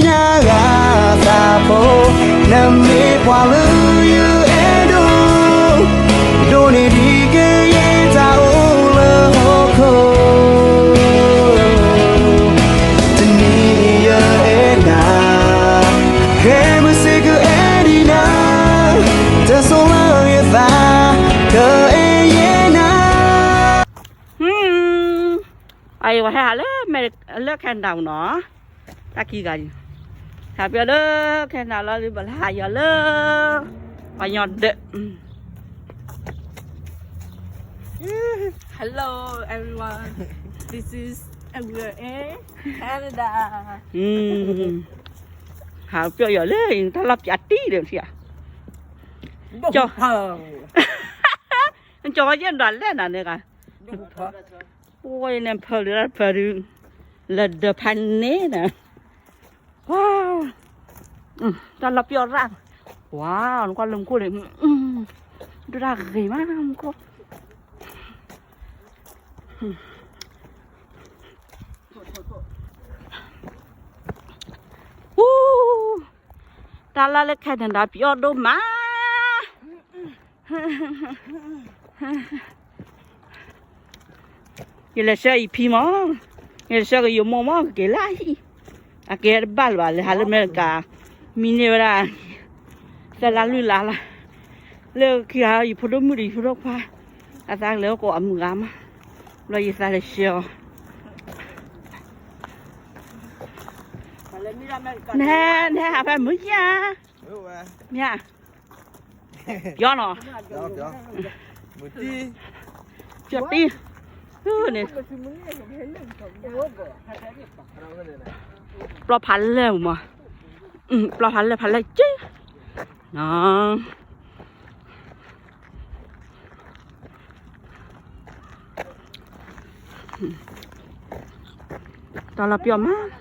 ညါဂၤသးဖိ, နမ့ၢ်ပှၤလၢယအဲၣ်ဒိး, ဒိးန့ၢ်ဒံးကယဲၢ်တၢ်အိၣ်လၢဟီၣ်ခိၣ်, တနံၤယအဲၣ်နၤ, ခဲမုၢ်ဆ့ၣ်ကအဲၣ်ဒံးနၤ, တစိၢ်လၢယသး, ကအဲၣ်ယဲၢ်နၤ. အံၤ ပှၤဟဲဟးလၢ လၢ Canada ပူၤနီၤ, တၢ်ခံဂၤအံၤ, ဟးပၠီလၢ Canada လီၤ လၢပှၤလၢဟးယီၤလၢ ပှၤညီဒၢး Hello everyone, this is Canada. ဟးပၠီယီၤလၢ တၢ်လီၢ်ပၠးတံၢ်ဒီးထံၣ်ဧါ, ကၠီ, ကၠီယဲၢ်ဒွးလဲၣ်နၤန့ၣ်ဂၤ, အိၣ်န့ၣ်ဖၢလၢတၢ်ဖၢဒုး, လၢဒၢးဖးန့ၣ်နၤ, တၢ်လီၢ်ပၠီရၣ်, ဝါ, နကွၢ်လၢမူခိၣ်န့ၣ်, ဒိၣ်တၢ်ဂ့ၤမးမူခိၣ် တၢ်လီၢ်လၢ Canada ပၠီဒိၣ်မး, ယလဲၤဆှၢအံၤဖံမး, ယလဲၤဆှၢကယိာ်မိၢ်မး ကက့ၤလၢအဟံၣ်, အက့ၤတဘၣ်လၢၤဘၣ် လဲၤဟးလၢအမဲရကၤ, မံန့ၢ်ဝဲဒၣ် သၢလါလွံၢ်လါလီၤ, လၢခံဂၤယဖိဒိၣ်မုၣ်ဒီးယဖိဒိၣ်ခွါ, အသးကလဲၤအိၣ်ကိးအမုၢ်ဂၤမး, ဘျီယသးလဲၤဆှၢအီၤ နဟဲ နဟဲဟးဖဲမုၢ်ယါ, မ့ၢ်ဧါ, ပျီနီၤ, ပျီတံၢ်, န့ၣ်, ပျီဖးလဲၢ်မး, ပျီဖးလဲၢ်ဖးလဲၢ်က့, တၢ်လီၢ်ပျီမး